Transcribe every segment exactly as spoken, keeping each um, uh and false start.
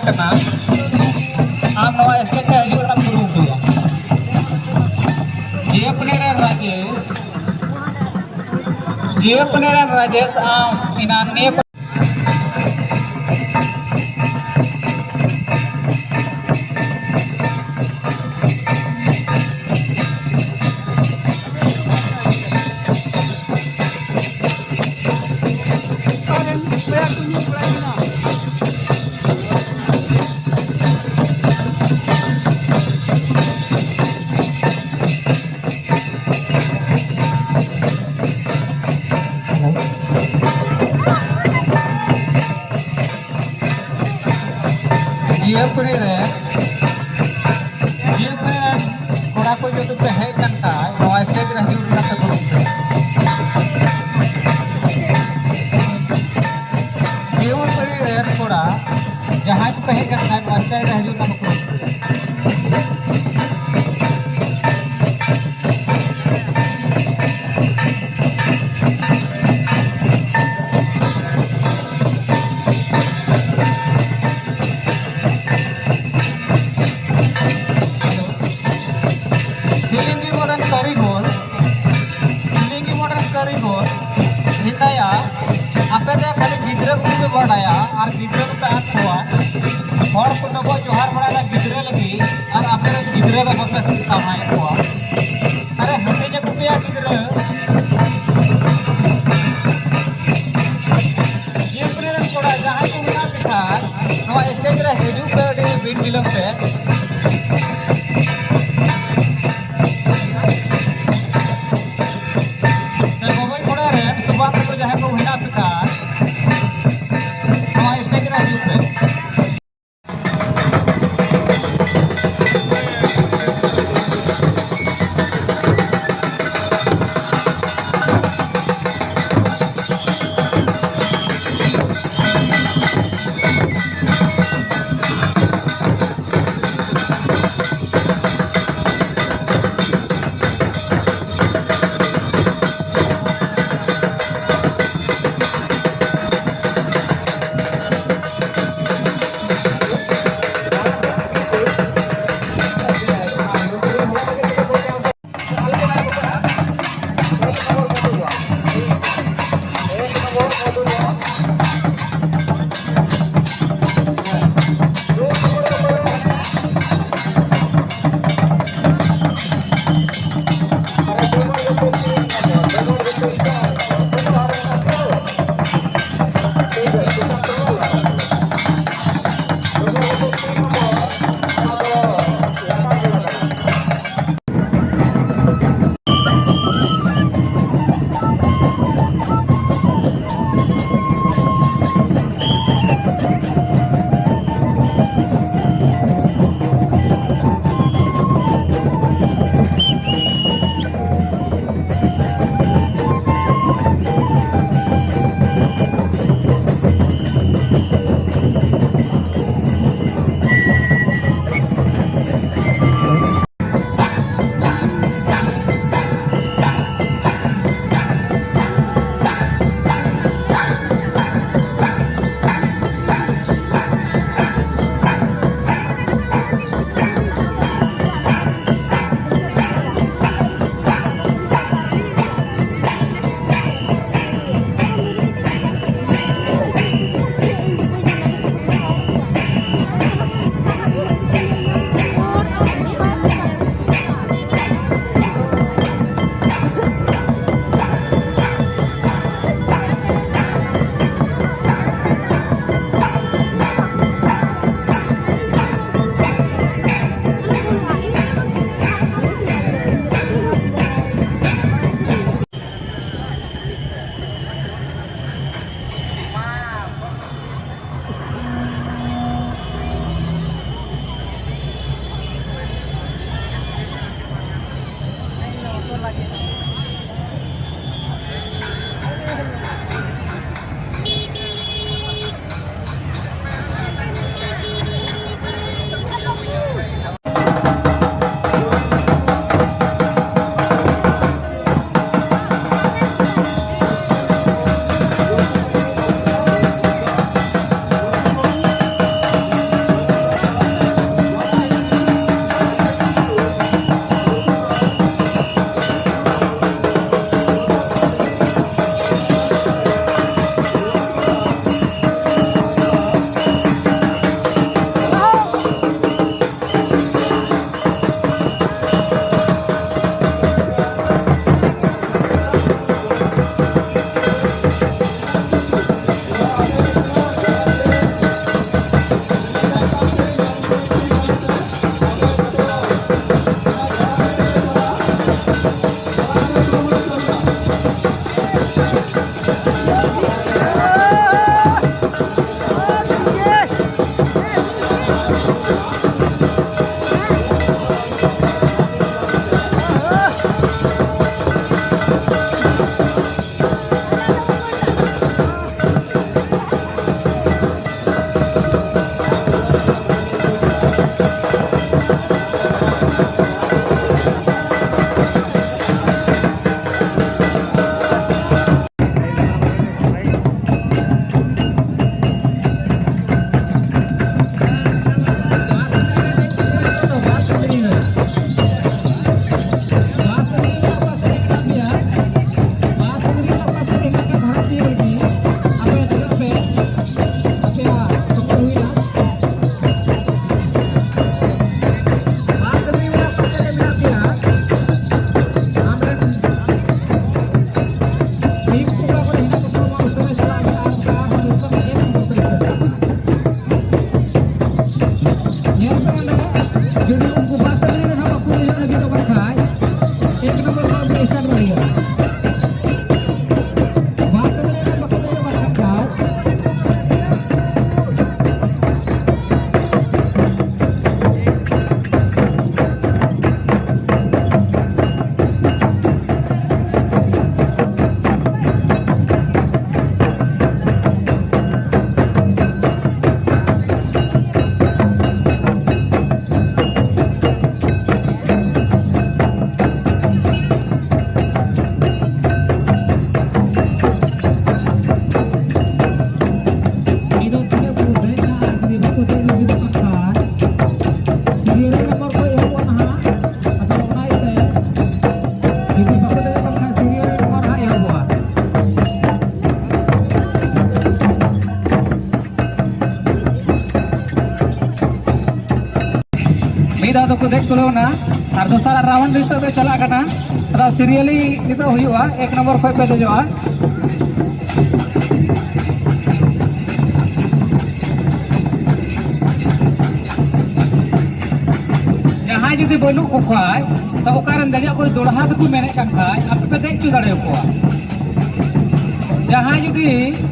ᱠᱟᱱᱟ, ᱟᱢ ᱱᱚᱣᱟ stage ᱨᱮ ᱦᱤᱡᱩᱜ ᱨᱮᱱᱟᱜ ᱠᱩᱨᱩᱢᱩᱴᱩᱭᱟ᱾ ᱡᱤᱭᱟᱹᱯᱟᱹᱱᱤ ᱨᱮᱱ ᱨᱟᱡᱮᱥ, ᱡᱤᱭᱟᱹᱯᱟᱹᱱᱤ ᱨᱮᱱ ᱨᱟᱡᱮᱥ, ᱟᱢ ᱮᱱᱟᱱ ᱱᱤᱭᱟᱹ ᱡᱤᱭᱟᱹᱯᱟᱹᱲᱤ ᱨᱮ, ᱡᱤᱭᱟᱹᱯᱟᱹᱲᱤ ᱨᱮᱱ ᱠᱚᱲᱟ ᱠᱚ ᱡᱩᱫᱤ ᱯᱮ ᱦᱮᱡ ᱞᱮᱱ ᱠᱷᱟᱱ, ᱱᱚᱣᱟ stage ᱨᱮ ᱦᱤᱡᱩᱜ ᱨᱮᱱᱟᱜ ᱯᱮ ᱠᱩᱨᱩᱢᱩᱴᱩᱭᱟ᱾ ᱡᱤᱭᱟᱹᱯᱟᱹᱲᱤ ᱨᱮᱱ ᱠᱚᱲᱟ ᱡᱟᱦᱟᱸᱭ ᱠᱚᱯᱮ ᱦᱮᱡ ᱞᱮᱱ ᱠᱷᱟᱱ, ᱱᱚᱣᱟ stage ᱨᱮ ᱦᱤᱡᱩᱜ ᱨᱮᱱᱟᱜ ᱯᱮ ᱠᱩᱨᱩᱢᱩᱴᱩᱭᱟ᱾ ᱥᱤᱞᱤᱝᱜᱤ ᱢᱚᱰᱮᱞ ᱠᱟᱹᱨᱤᱜᱚᱞ, ᱥᱤᱞᱤᱝᱜᱤ ᱢᱚᱰᱮᱞ ᱠᱟᱹᱨᱤᱜᱚᱞ ᱢᱮᱛᱟᱭᱟ, ᱟᱯᱮ ᱫᱚ ᱠᱷᱟᱹᱞᱤ ᱜᱤᱫᱽᱨᱟᱹ ᱠᱚᱜᱮ ᱯᱮ ᱵᱟᱰᱟᱭᱟ ᱟᱨ ᱜᱤᱫᱽᱨᱟᱹ ᱠᱚᱯᱮ ᱟᱫ ᱠᱚᱣᱟ᱾ ᱦᱚᱲ ᱠᱚ ᱰᱚᱵᱚᱜ ᱡᱚᱦᱟᱨ ᱵᱟᱲᱟᱭᱟ ᱜᱤᱫᱽᱨᱟᱹ ᱞᱟᱹᱜᱤᱫ, ᱟᱨ ᱟᱯᱮ ᱨᱮᱱ ᱜᱤᱫᱽᱨᱟᱹ ᱫᱚ ᱵᱟᱯᱮ ᱥᱟᱶᱦᱟᱭᱮᱫ ᱠᱚᱣᱟ᱾ ᱟᱨᱮ ᱦᱟᱹᱴᱤᱧ ᱟᱹᱜᱩ ᱯᱮᱭᱟ ᱜᱤᱫᱽᱨᱟᱹ᱾ ᱡᱤᱭᱟᱹᱯᱟᱹᱲᱤ ᱨᱮᱱ ᱠᱚᱲᱟ ᱡᱟᱦᱟᱸᱭ ᱠᱚ ᱢᱮᱱᱟᱜ ᱯᱮ ᱠᱷᱟᱱ, ᱱᱚᱣᱟ stage ᱨᱮ ᱦᱤᱡᱩᱜ ᱯᱮ ᱟᱹᱰᱤ ᱵᱤᱱ ᱵᱤᱞᱚᱢ ᱛᱮ᱾ ᱥᱮ ᱵᱚᱜᱚᱡ ᱠᱚᱲᱟ ᱨᱮᱱ ᱥᱩᱵᱷᱟᱱ ᱛᱟᱠᱚ ᱡᱟᱦᱟᱸᱭ ᱠᱚ ᱢᱮᱱᱟᱜ ᱯᱮ ᱠᱷᱟᱱ, ᱱᱚᱣᱟ stage ᱨᱮ ᱦᱤᱡᱩᱜ ᱯᱮ᱾ ᱫᱟᱣ ᱫᱚᱠᱚ ᱫᱮᱡ ᱠᱩᱞᱟᱹᱣ ᱮᱱᱟ᱾ ᱟᱨ ᱫᱚᱥᱟᱨᱟᱜ ᱨᱟᱣᱩᱱᱰ ᱱᱤᱛᱚᱜ ᱫᱚ ᱪᱟᱞᱟᱜ ᱠᱟᱱᱟ᱾ ᱟᱫᱚ ᱥᱤᱨᱤᱭᱟᱞᱤ ᱱᱤᱛᱚᱜ ᱦᱩᱭᱩᱜᱼᱟ, ᱮᱠ ᱱᱚᱢᱵᱚᱨ ᱠᱷᱚᱱ ᱯᱮ ᱫᱮᱡᱚᱜᱼᱟ᱾ ᱡᱟᱦᱟᱸᱭ ᱡᱩᱫᱤ ᱵᱟᱹᱱᱩᱜ ᱠᱚ ᱠᱷᱟᱡ, ᱛᱚ ᱚᱠᱟᱨᱮᱢ ᱫᱮᱡᱚᱜ? ᱚᱠᱚᱭ ᱫᱚᱲᱦᱟ ᱛᱮᱠᱚ ᱢᱮᱱᱮᱫ ᱠᱟᱱ ᱠᱷᱟᱡ, ᱟᱯᱮ ᱯᱮ ᱫᱮᱡ ᱦᱚᱪᱚ ᱫᱟᱲᱮᱭᱟᱠᱚᱣᱟ᱾ ᱡᱟᱦᱟᱸᱭ ᱡᱩᱫᱤ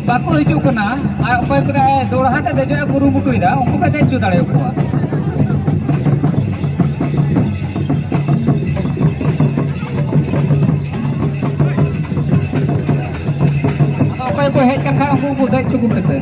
ᱵᱟᱠᱚ ᱦᱤᱡᱩᱜ ᱠᱟᱱᱟ ᱟᱨ ᱚᱠᱚᱭ ᱠᱚᱫᱚ ᱫᱚᱲᱦᱟ ᱛᱮ ᱫᱮᱡᱚᱜ ᱮ ᱠᱩᱨᱩᱢᱩᱴᱩᱭᱮᱫᱟ, ᱩᱱᱠᱩ ᱯᱮ ᱫᱮᱡ ᱦᱚᱪᱚ ᱫᱟᱲᱮᱭᱟᱠᱚᱣᱟ᱾ ᱟᱫᱚ ᱚᱠᱚᱭ ᱠᱚ ᱦᱮᱡ ᱠᱟᱱ ᱠᱷᱟᱡ, ᱩᱱᱠᱩ ᱠᱚ ᱫᱮᱡ ᱦᱚᱪᱚ ᱠᱚᱯᱮ ᱥᱮ᱾